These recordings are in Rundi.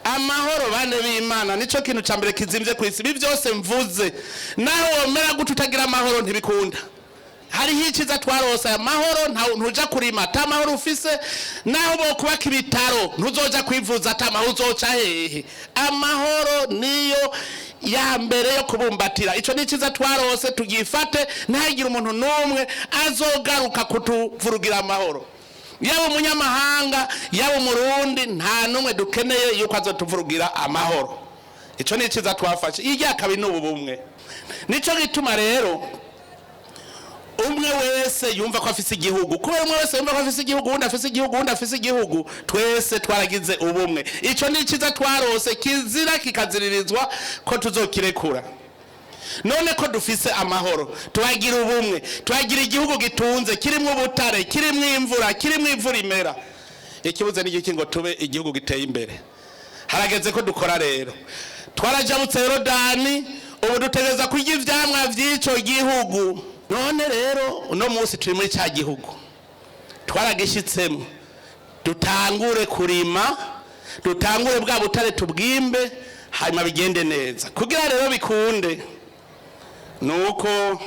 Amahoro, bane b'Imana, nico kintu ca mbere kizimvye ku isi. Ibi byose mvuze, naho womera gute, utagira amahoro ntibikunda. Hariho iciza twarose, aya mahoro. Ntuja kurima ata mahoro ufise. Naho bokubaka ibitaro, ntuzoja kwivuza ata mahoro, uzoca hehe? Amahoro niyo ya mbere yo kubumbatira. Ico ni iciza twarose, tugifate. Ntihagire umuntu n'umwe azogaruka kutuvurugira amahoro, yaba umunyamahanga, yaba Umurundi, nta n'umwe dukeneye yuko azotuvurugira amahoro. Ico ni iciza twafashe. Irya kabiri ni ubu bumwe. Nico gituma rero umwe wese yumva ko afise igihugu. Kubera umwe wese yumva ko afise igihugu, uwundi afise igihugu, uwundi afise igihugu, twese twaragize ubumwe. Ico ni iciza twarose, kizira kikaziririzwa ko tuzokirekura. None ko dufise amahoro, tuhagira ubumwe, tuhagira igihugu gitunze, kirimwo ubutare, kirimwo imvura, kirimwo imvura imera, ikibuze n'igiki ngo tube igihugu giteye imbere? Harageze ko dukora rero. Twarajabutse Yorodani, ubu dutegereza kurya ivyamwa vy'ico gihugu. None rero uno munsi turi muri ca gihugu, twaragishitsemo. Dutangure kurima, dutangure bwa butare tubwimbe, hanyuma bigende neza. Kugira rero bikunde, nuko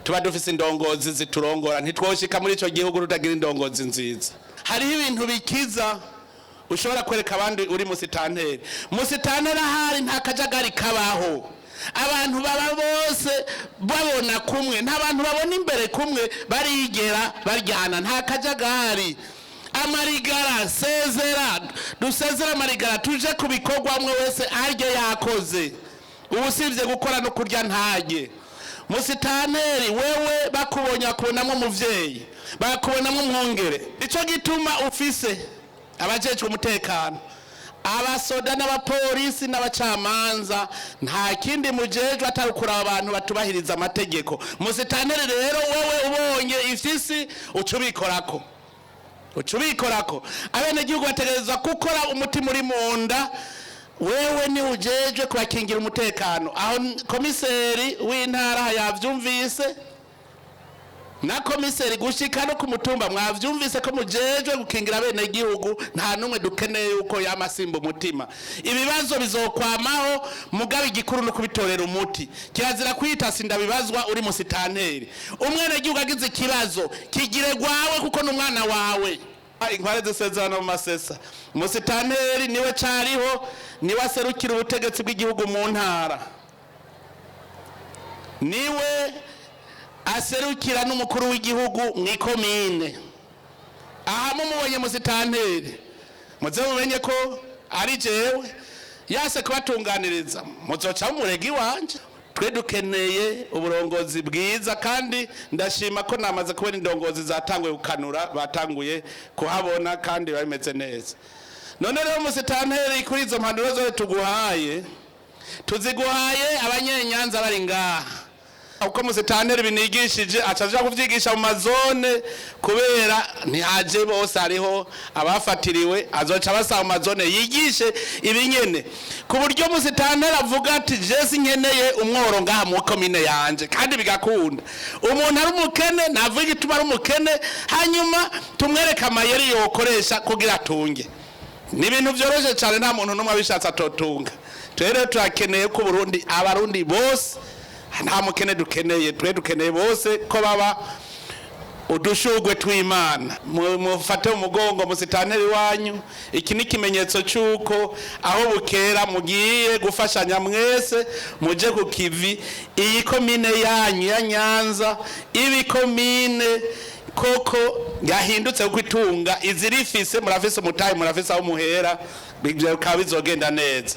tuba dufise indongozi ziturongora. Ntitwoshika muri ico gihugu tutagira indongozi nziza. Hariho ibintu bikiza ushobora kwereka abandi uri musitanteri. Musitanteri ahari, nta kajagari kabaho. Abantu baba bose babona kumwe, nta bantu babona imbere kumwe barigera baryana. Nta kajagari. Amarigara sezera, dusezera amarigara, tuje ku bikorwa. Umwe wese arye yakoze. Ubu usibye gukora no kurya ntarye. Musitanteri, wewe bakubonye bakubonamo umuvyeyi, bakubonamo umwungere. Ico gituma ufise abajejwe umutekano, abasoda n'abapolisi n'abacamanza. Nta kindi mujejwe atari ukuraba abantu batubahiriza amategeko. Musitanteri rero, wewe ubonye ifisi, uca ubikorako, uca ubikorako. Abenegihugu bategerezwa gukora umutima uri mu nda. Wewe ni ujejwe kubakingira umutekano. Aho komiseri w'intara yavyumvise, na komiseri gushika no ku mutumba, mwavyumvise ko mujejwe gukingira abenegihugu. Nta n'umwe dukeneye yuko yamasimba umutima. Ibibazo bizokwamaho, mugabo igikuru no kubitorera umuti. Kirazira kwita sindabibazwa uri musitanteri. Umwenegihugu agize ikibazo, kigire gwawe, kuko n'umwana wawe. Inkware zisezerano mu masesa. Musitanteri niwe cariho, niwe aserukira ubutegetsi bw'igihugu mu ntara, niwe aserukira n'umukuru w'igihugu mu ikomine. Aha mumubonye musitanteri, muze mumenye ko ari jewe. Yase kubatunganiriza, muzoca mumurega iwanje. Twe dukeneye uburongozi bwiza, kandi ndashima ko namaze kubona indongozi zatanguye gukanura, batanguye kuhabona kandi bimeze neza. None rero musitanteri, kuri izo mpanuro zose tuguhaye, tuziguhaye Abanyenyanza bari ngaha, uko musitanteri binigishije aca aja kuvyigisha mu mazone, kubera ntihaje bose, hariho abafatiriwe. Azoca basaba mu mazone yigishe ibinyene, ku buryo musitanteri avuga ati: "Je sinkeneye umworo ngaha mu komine yanje," kandi bigakunda. Umuntu ari umukene, navuga igituma ari umukene, hanyuma tumwereke amayeri yokoresha kugira atunge. Ni ibintu vyoroshe cyane, nta muntu n'umwe abishatse atotunga. Twe rero turakeneye ko Burundi, Abarundi bose, nta mukene dukeneye. Twe dukeneye bose ko baba udushugwe tw'Imana. Mufate umugongo musitanteri wanyu. Iki ni ikimenyetso cy'uko aho bukera mugiye gufashanya mwese, muje ku kivi. Iyi komine yanyu ya Nyanza iba ikomine koko yahindutse, kuko itunga izirifise. Murafise umutahe, murafise aho muhera, bikaba bizogenda neza.